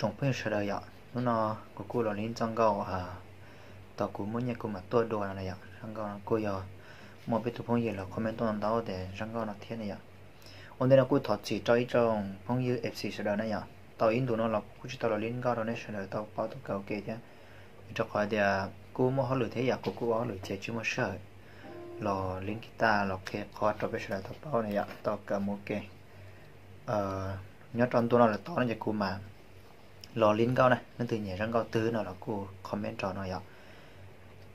Tsoom phooj ywg sawv daws yom, hnub no kuv kuj los li zaj nkauj tau kuv muaj nyiaj kuv mam tuaj dua no na yom. Zaj nkauj no kuj yog muaj peb tus phooj ywg los comment tuaj ntau tias zaj nkauj no thiab na yom. Ua ntej no kuj thov txim rau ib tsoom phooj ywg F C sawv daws na yom, tau ib ntus no los kuv kuj tsis tau los li nkauj rau nej sawv daws tau paub tau kawm ua ke thiab. Vim rau qhov tias kuj muaj hauj lwm thiab yom, kuv kuj ua hauj lwm ces tsis muaj sij hawm los li guitar los qhia qhov rau peb sawv daws tau paub na yom, tau kawm mus ua ke. Nyob rau ntu no lawm tod no ces kuv mam los li nkauj na, leej twg nyiam zaj nkauj twg no los kuj comment rau no yom.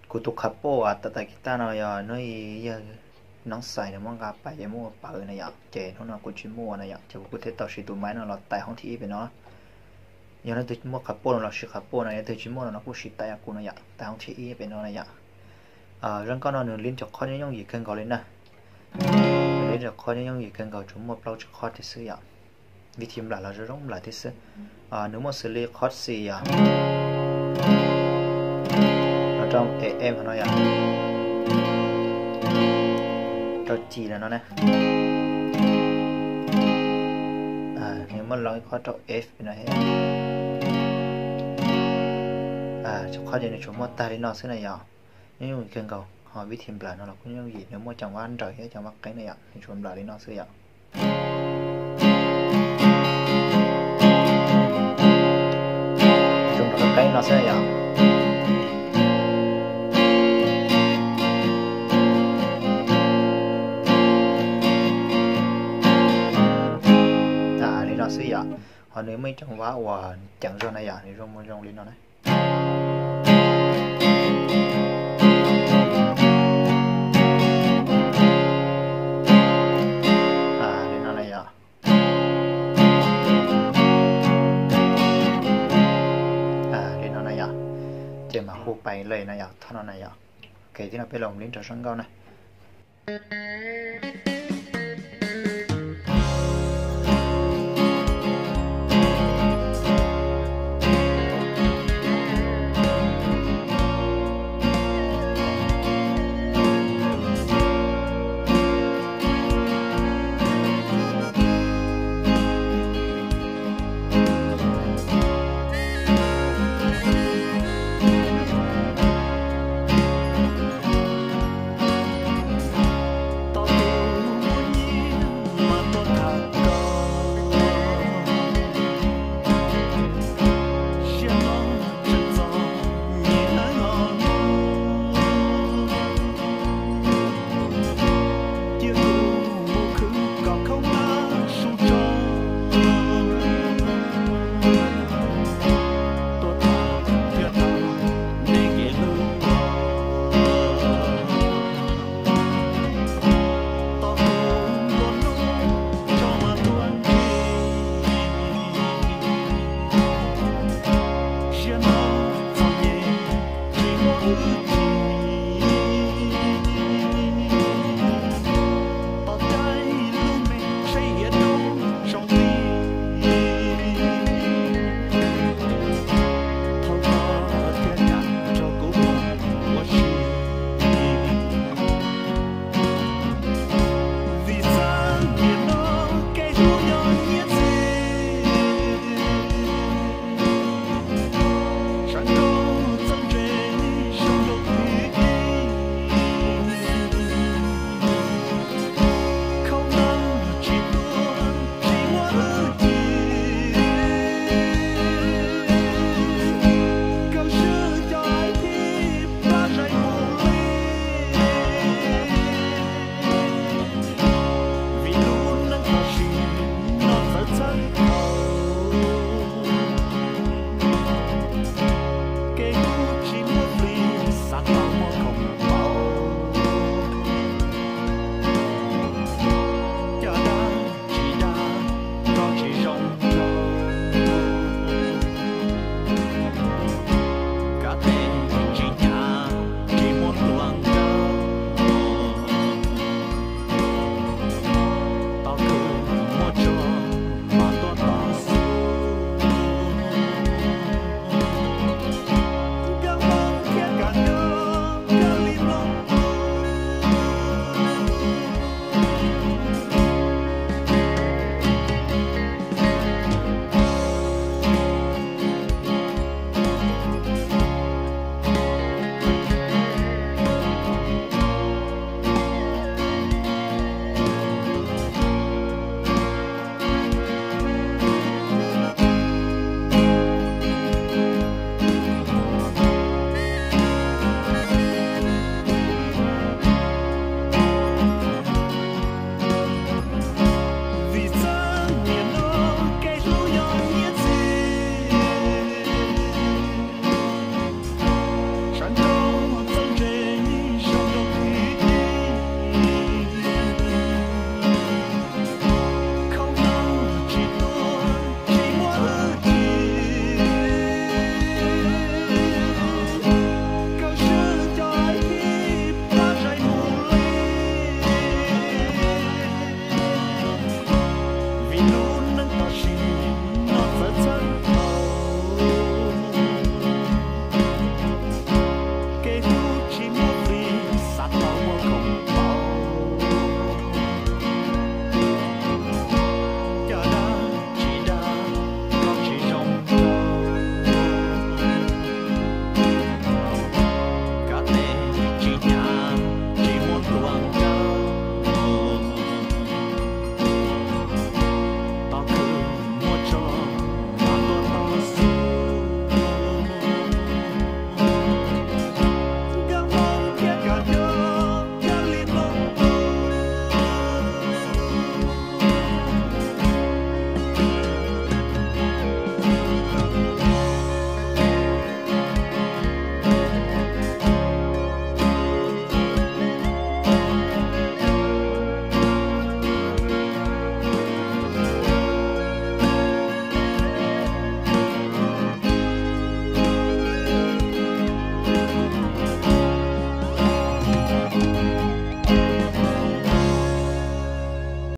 Kuv tus qhov poj uas tais guitar no yog hnub i yawg Noob Xais nws muab nqa pais ces muab ua pawv na yom, ces hnub no kuv tsis muaj na yom, ces kuv kuj thiaj tau siv tus maiv no los tais hoob thib ib pem no. Yog leej twg muaj qhov poj no los siv qhov poj no, yog leej twg tsis muaj no los kuj siv tais kuv no yom, tais hoob thib ib pem no na yom. Zaj nkauj no nws li cov qhov nyob yooj yim kawg nkaus li na. Nws li cov qhov nyob yooj yim kawg nkaus, tsuas muaj plaub tsib qhov thiab xwb yom. Vib thib nplam los zoo zoo nplam thiab xwb. Nws muaj xws li qhov xis yom, los rau E M no yom, rau ci los no na. Nws muaj los ib qhov rau F no thiab. Cov qhov ces nws tsuas muaj tag li no xwb na yom. Nyob yooj yim kawg nkaus, ho vib thib nplam no los kuj nyob yooj yim, nws muaj cov vab nrawm thiab cov vab qeeb na yom, nws tsuas nplam li no xwb yom. Tsuas nplam qeeb no xwb yom. Li no xwb yom. Ho nws muaj ib cov vab uas ceev zog na yom, nws zoo zoo li no na. Li no na yom. Li no na yom. Ces mam hu pais lawm na yom, thaj no na yom. Ok, tib no peb los mus li rau zaj nkauj na.